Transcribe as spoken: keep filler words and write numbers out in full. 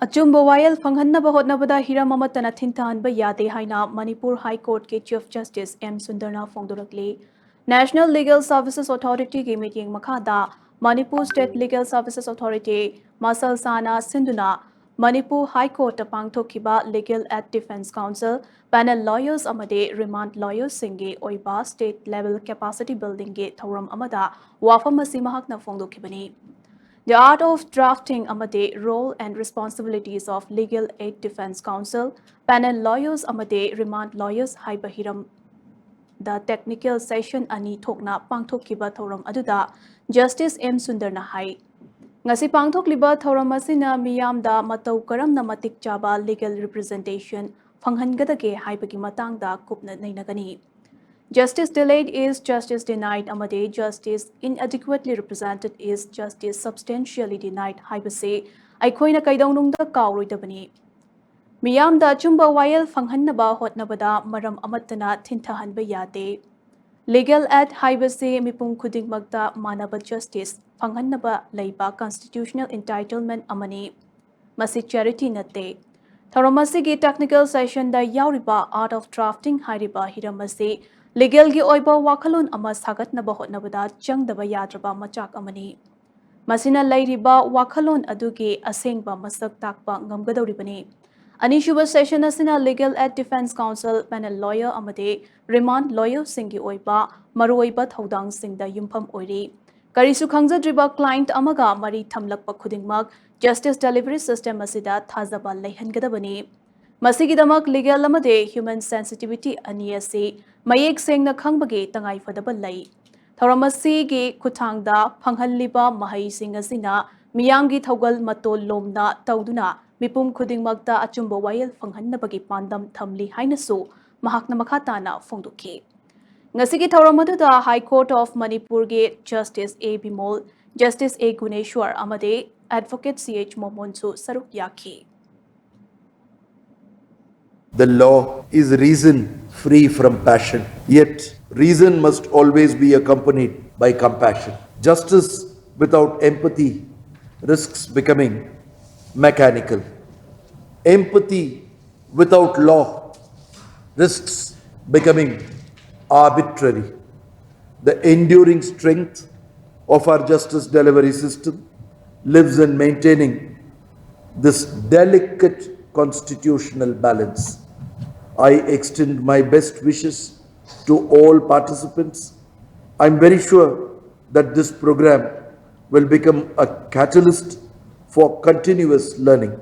ꯑꯆꯨꯝꯕ ꯋꯥꯌꯦꯜ ꯐꯪꯍꯟꯅꯕ ꯍꯣꯠꯅꯕꯗ ꯍꯤꯔꯝ ꯑꯃꯠꯇꯅ ꯊꯤꯟꯊꯍꯟꯕ ꯌꯥꯗꯦ ꯍꯥꯏꯅ ꯃꯅꯤꯄꯨꯔ ꯍꯥꯏ ꯀꯣꯔꯠꯀꯤ ꯆꯤꯐ ꯖꯁꯇꯤꯁ ꯑꯦꯝ ꯁꯨꯟꯗꯔꯅ ꯐꯣꯡꯗꯣꯔꯛꯂꯤ꯫ ꯅꯦꯁꯅꯦꯜ ꯂꯤꯒꯦꯜ ꯁꯔꯚꯤꯁꯦꯁ ꯑꯣꯊꯣꯔꯤꯇꯤꯒꯤ ꯃꯤꯠꯌꯦꯡ ꯃꯈꯥꯗ Manipur state legal services authority ꯃꯁꯜ ꯁꯥꯅ ꯁꯤꯟꯗꯨꯅ ꯃꯅꯤꯄꯨꯔ ꯍꯥꯏ ꯀꯣꯔꯠꯇ ꯄꯥꯡꯊꯣꯛꯈꯤꯕ legal aid defence council, panel lawyers ꯑꯃꯗꯤ ꯔꯤꯃꯥꯟꯗ ꯂꯣꯌꯔꯁꯁꯤꯡꯒꯤ ꯑꯣꯏꯕ ꯁ꯭ꯇꯦꯠ ꯂꯦꯚꯦꯜ ꯀꯦꯄꯥꯁꯤꯇꯤ ꯕꯤꯜꯗꯤꯡꯒꯤ ꯊꯧꯔꯝ ꯑꯃꯗ ꯋꯥꯐꯝ ꯑꯁꯤ ꯃꯍꯥꯛꯅ ꯐꯣꯡꯗꯣꯛꯈꯤꯕꯅꯤ꯫ The Art of Drafting ꯑꯃꯗꯤ Role and Responsibilities of Legal Aid Defense Counsel, Panel Lawyers ꯑꯃꯗꯤ Remand Lawyers ꯍꯥꯏꯕ ꯍꯤꯔꯝꯗ ꯇꯦꯛꯅꯤꯀꯦꯜ ꯁꯦꯁꯟ ꯑꯅꯤ ꯊꯣꯛꯅ ꯄꯥꯡꯊꯣꯛꯈꯤꯕ ꯊꯧꯔꯝ ꯑꯗꯨꯗ ꯖꯁꯇꯤꯁ ꯑꯦꯝ ꯁꯨꯟꯗꯔꯅ ꯍꯥꯏ, ꯉꯁꯤ ꯄꯥꯡꯊꯣꯛꯂꯤꯕ ꯊꯧꯔꯝ ꯑꯁꯤꯅ ꯃꯤꯌꯥꯝꯗ ꯃꯇꯧ ꯀꯔꯝꯅ ꯃꯇꯤꯛ ꯆꯥꯕ ꯂꯤꯒꯦꯜ ꯔꯤꯄ꯭ꯔꯖꯦꯟꯇꯦꯁꯟ ꯐꯪꯍꯟꯒꯗꯒꯦ ꯍꯥꯏꯕꯒꯤ ꯃꯇꯥꯡꯗ ꯀꯨꯞꯅ ꯅꯩꯅꯒꯅꯤ꯫ Justice delayed is justice denied ꯑꯃꯗꯤ justice inadequately represented is justice substantially denied ꯍꯥꯏꯕꯁꯤ ꯑꯩꯈꯣꯏꯅ ꯀꯩꯗꯧꯅꯨꯡꯗ ꯀꯥꯎꯔꯣꯏꯗꯕꯅꯤ꯫ ꯃꯤꯌꯥꯝꯗ ꯑꯆꯨꯝꯕ ꯋꯥꯌꯦꯜ ꯐꯪꯍꯟꯅꯕ ꯍꯣꯠꯅꯕꯗ ꯃꯔꯝ ꯑꯃꯠꯇꯅ ꯊꯤꯟꯊꯍꯟꯕ ꯌꯥꯗꯦ꯫ ꯂꯤꯒꯦꯜ ꯑꯦꯗ ꯍꯥꯏꯕꯁꯤ ꯃꯤꯄꯨꯝ ꯈꯨꯗꯤꯡꯃꯛꯇ ꯃꯥꯟꯅꯕ ꯖꯁꯇꯤꯁ ꯐꯪꯍꯟꯅꯕ ꯂꯩꯕ ꯀꯟꯁꯇꯤꯇ꯭ꯌꯨꯁꯅꯦꯜ ꯏꯟꯇꯥꯏꯇꯜꯃꯦꯟ ꯑꯃꯅꯤ꯫ ꯃꯁꯤ ꯆꯦꯔꯤꯇꯤ ꯅꯠꯇꯦ꯫ ꯊꯧꯔꯝ ꯑꯁꯤꯒꯤ ꯇꯦꯛꯅꯤꯀꯦꯜ ꯁꯦꯁꯟꯗ ꯌꯥꯎꯔꯤꯕ Art of Drafting ꯍꯥꯏꯔꯤꯕ ꯍꯤꯔꯝ ꯑꯁꯤ ꯂꯤꯒꯦꯜꯒꯤ ꯑꯣꯏꯕ ꯋꯥꯈꯜꯂꯣꯟ ꯑꯃ ꯁꯥꯒꯠꯅꯕ ꯍꯣꯠꯅꯕꯗ ꯆꯪꯗꯕ ꯌꯥꯗ꯭ꯔꯕ ꯃꯆꯥꯛ ꯑꯃꯅꯤ꯫ ꯃꯁꯤꯅ ꯂꯩꯔꯤꯕ ꯋꯥꯈꯜꯂꯣꯟ ꯑꯗꯨꯒꯤ ꯑꯁꯦꯡꯕ ꯃꯁꯛ ꯇꯥꯛꯄ ꯉꯝꯒꯗꯧꯔꯤꯕꯅꯤ꯫ ꯑꯅꯤꯁꯨꯕ ꯁꯦꯁꯟ ꯑꯁꯤꯅ legal aid defence council, panel lawyer ꯑꯃꯗꯤ ꯔꯤꯃꯥꯟꯗ ꯂꯣꯌꯔꯁꯤꯡꯒꯤ ꯑꯣꯏꯕ ꯃꯔꯨꯑꯣꯏꯕ ꯊꯧꯗꯥꯡꯁꯤꯡꯗ ꯌꯨꯝꯐꯝ ꯑꯣꯏꯔꯤ꯫ ꯀꯔꯤꯁꯨ ꯈꯪꯖꯗ꯭ꯔꯤꯕ ꯀ꯭ꯂꯥꯏꯟꯠ ꯑꯃꯒ ꯃꯔꯤ ꯊꯝꯂꯛꯄ ꯈꯨꯗꯤꯡꯃꯛ ꯖꯁꯇꯤꯁ ꯗꯦꯂꯤꯚꯔꯤ ꯁꯤꯁꯇꯦꯝ ꯑꯁꯤꯗ ꯊꯥꯖꯕ ꯂꯩꯍꯟꯒꯗꯕꯅꯤ꯫ ꯃꯁꯤꯒꯤꯗꯃꯛ ꯂꯤꯒꯦꯜ ꯑꯃꯗꯤ ꯍ꯭ꯌꯨꯃꯦꯟ ꯁꯦꯟꯁꯤꯇꯤꯚꯤꯇꯤ ꯑꯅꯤ ꯑꯁꯤ ꯃꯌꯦꯛ ꯁꯦꯡꯅ ꯈꯪꯕꯒꯤ ꯇꯉꯥꯏꯐꯗꯕ ꯂꯩ꯫ ꯊꯧꯔꯝ ꯑꯁꯤꯒꯤ ꯈꯨꯠꯊꯥꯡꯗ ꯐꯪꯍꯜꯂꯤꯕ ꯃꯍꯩꯁꯤꯡ ꯑꯁꯤꯅ ꯃꯤꯌꯥꯝꯒꯤ ꯊꯧꯒꯜ ꯃꯇꯣꯜ ꯂꯣꯝꯅ ꯇꯧꯗꯨꯅ ꯃꯤꯄꯨꯝ ꯈꯨꯗꯤꯡꯃꯛꯇ ꯑꯆꯨꯝꯕ ꯋꯥꯌꯦꯜ ꯐꯪꯍꯟꯅꯕꯒꯤ ꯄꯥꯟꯗꯝ ꯊꯝꯂꯤ ꯍꯥꯏꯅꯁꯨ ꯃꯍꯥꯛꯅ ꯃꯈꯥ ꯇꯥꯅ ꯐꯣꯡꯗꯣꯛꯈꯤ꯫ ꯉꯁꯤꯒꯤ ꯊꯧꯔꯝ ꯑꯗꯨꯗ ꯍꯥꯏ ꯀꯣꯔꯠ ꯑꯣꯐ ꯃꯅꯤꯄꯨꯔꯒꯤ ꯖꯁꯇꯤꯁ ꯑꯦ ꯕꯤꯃꯣꯜ, ꯖꯁꯇꯤꯁ ꯑꯦ ꯒꯨꯅꯦꯁ꯭ꯋꯔ ꯑꯃꯗꯤ ꯑꯦꯗꯚꯣꯀꯦꯠ ꯁꯤ ꯑꯩꯆ ꯃꯣꯃꯣꯟꯁꯨ ꯁꯔꯨꯛ ꯌꯥꯈꯤ꯫ The law is reason free from passion. Yet, reason must always be accompanied by compassion. Justice without empathy risks becoming mechanical. Empathy without law risks becoming arbitrary. The enduring strength of our justice delivery system lives in maintaining this delicate constitutional balance. I extend my best wishes to all participants. I'm very sure that this program will become a catalyst for continuous learning.